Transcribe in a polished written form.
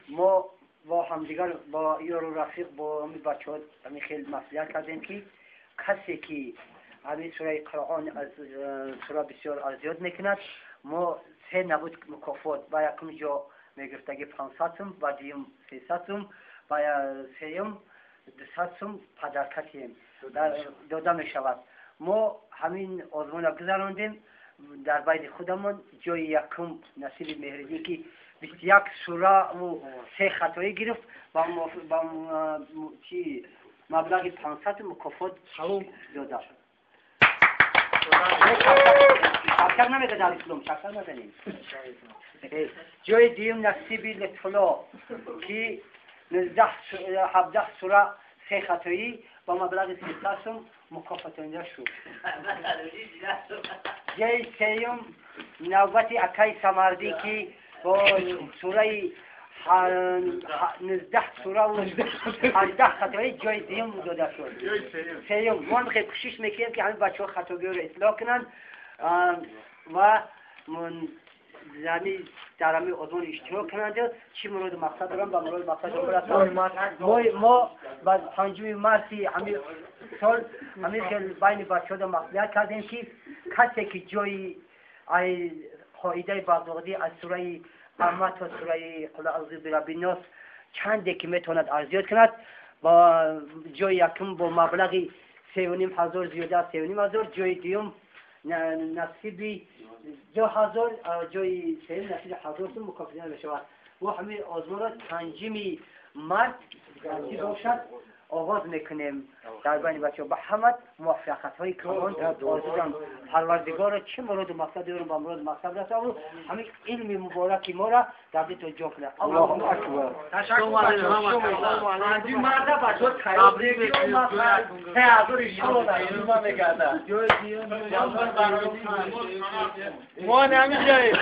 Мо бо ҳамдигар, бо ёру рафиқ, бо ҳамин бачаҳо ҳамин хел маслиҳат кардем, ки касе ки ҳамин сураи Қуръон аз сура бисёр арзёд мекунад, мо се набуд мукофот: ба якум ҷо мегирифтаги 500 сум, ба дуюм 300 сум, ба сеюм 200 сум подарка тием дода мешавад. Мо ҳамин озмонро гузарондем дар байни худамон. Ҷои якум насиби Меҳриддин, ки 21 сураву се хатоӣ гирифт, ба чи маблағи 500 мукофот дода. Шакар намедад, ислом шакар назанем. Ҷои дуюм насиби Лутфулло, ки 17 сура, се хатоӣ, ба маблағи 300 сум мукофотонида шуд. Ҷои сеюм навбати акаи Самардӣ, ки бо сураи 19 сураву 18 хатоӣ ҷои дуюм дода шуд, сеюм. Мо хеле кӯшиш мекунем, ки ҳамин бачаҳо хатогиҳоро ислоҳ кунанд ва ҳамин дар ҳамин озмон иштирок кунанд. Чӣ муроду мақсад дорам, ба муроду мақсад бирасанд. Мо ба 5-уми марти ҳамин сол ҳамин хел байни бачаҳода маслиҳат кардем, ки касе ки ҷои ай қоидаи Бағдодӣ аз сураи Амма то сураи Қул аъузу бираббиннос чанде ки метавонад арзёд кунад, ба ҷои якум бо маблағи 3500, зиёда аз 3500, ҷои дуюм насиби 2000, ҷои сеюм насиби 1000 сум мукофотида мешавад. Мо ҳамин озмонро 5-уми март бошад оғоз мекунем дар байни бачаҳо. Ба ҳамат муваффақиятҳои калон орзу дорам. Парвардигоро, чӣ муроду мақсад дорам, ба муроду мақсад расаву ҳамин илми мубораки моро дар дито ҷо кунад. Аллоҳу акбар. Марда бачаҳо тайёр, 3000 мегардад. Мо намиҷаем.